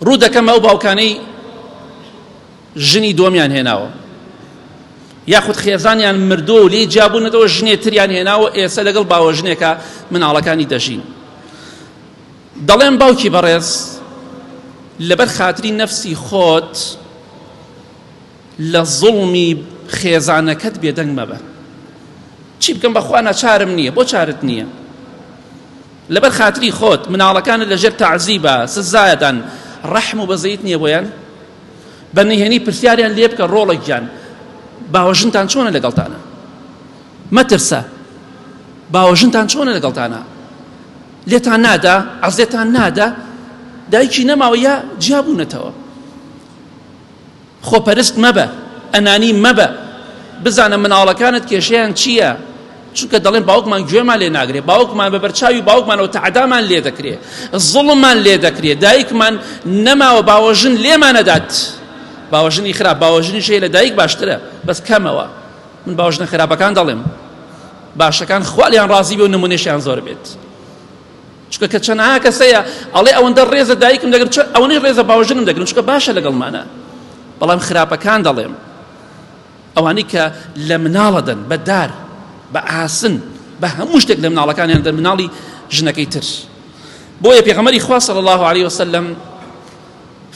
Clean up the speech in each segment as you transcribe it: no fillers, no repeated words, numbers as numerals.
ڕوو دەکەمە ئەو باوکانەی ژنی دووەمیان هێناوە یاخود خێزانیان مردووە و لێی جیابوونەتەوە ژنێ تریان هێناوە ئێستا لەگەڵ باوەژنێکە مناڵەکانی دەژین. دەڵێم باوکی بەڕێز لەبەر خاتری نەفسی خۆت لە زوڵمی خێزانەکەت بێدەنگ مەبە. چی بکەم بەخوا ناچارم نییە، بۆ چارت نییە؟ لەبەر خاتری خۆت مناڵەکانت لەژێر تەعزیبا سزایەدان ڕەحم و بەزەیت نییە بۆیان؟ بە نهێنی پرسیاریان لێ بکە ڕۆڵە گیان باوەژنتان چۆنە لەگەڵتانە؟ مەترسە باوەژنتان چۆنە لەگەڵتانە؟ لێتان نادا عەزێتان نادا دایکی نەماوە یا جیابوونەتەوە خۆپەرست مەبە، ئەنانی مەبە، بزانە مناڵەکانت کێشەیان چییە، چونکە دەڵێن باوکمان گوێمان لێ ناگرێ، باوکمان بە بەرچاوی باوکمانەوە تەعدامان لێ دەکرێ، زوڵممان لێ دەکرێ، دایکمان نەماوە باوەژن لێمانەدات، باوەژنی خراپ، باوەژنیش هەیە لە دایک باشترە بەس کەمەوە، من باوەژنە خراپەکان دەڵێم، باشەکان خوا لێیان ڕازی بێ و نمونەشیان زۆر بێت. چونکە کە چەنەها کەس هەیە ئەڵێ ئەوەندە ڕێزە دایکم دەگرم چۆن ئەوەنەی ڕێزە باوژنم دەگرم چونکە باشە لەگەڵمانە بەڵام خراپەکان دەڵێم ئەوانەی کە لە مناڵە دەن بە دار بە ئاسن بە هەموو شتێک لە مناڵەکانیان دەن مناڵی ژنەکەی تر بۆیە پێغەمبەری خوا صلی الله علیه وسلم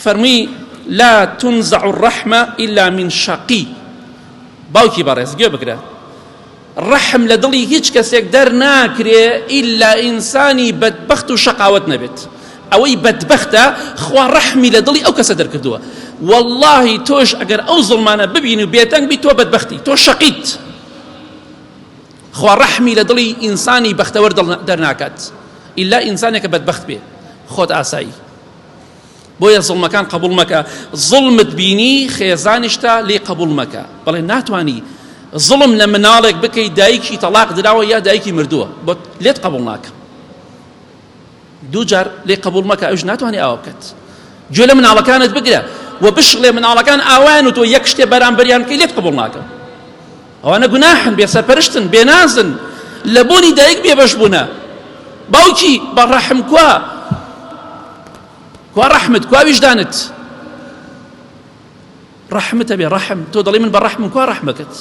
فەرمووی لا تنزع الرحمة إلا من شقی باوکی بەڕێز گوێ بگرە ڕەحم لە دڵی هیچ کەسێک دەرناکرێ ئیلا ئینسانی بەدبەخت و شەقاوەت نەبێت ئەوەی بەدبەختە خوا ڕەحمی لە دڵی ئەو کەسە دەرکردووە واللهی تۆش ئەگەر ئەو زوڵمانە ببینی و بێدەنگ بی تۆ بەدبەختی تۆ شەقیت خوا ڕەحمی لە دڵی ئینسانی بەختەوەر دەرناکات ئیلا ئینسانێکە بەدبەخت بێ خۆت ئاسایی بۆیە زوڵمەکان قبوڵ مەکە زوڵمت بینی خێزانیشتە لێی قبوڵ مەکە بەڵێ ناتوانی زوڵم لە مناڵێک بکەی دایکی تەلاق دراوە یا دایکی مردووە بۆ لێت قبوڵ ناکەم دوو جار لێ قبوڵ مەکە ئەوش ناتوانانی ئاوا بکات گوێ لە مناڵەکانت بگرە و بشڵێ مناڵەکان ئاوایان و تۆ یەک شتێ بەرامبەریان بکەی لێت قبوڵ ناکەم ئەوانە گوناحن بێ سەرپەرشتن بێنازن لە بوونی دایک بێبەش بوونە باوکی بە ڕەحم کوا کوا ڕەحمت کوا ویژدانت ڕەحمتە بێ ڕەحم تۆ دەڵێ من بە ڕەحمم کوا ڕەحمەکەت؟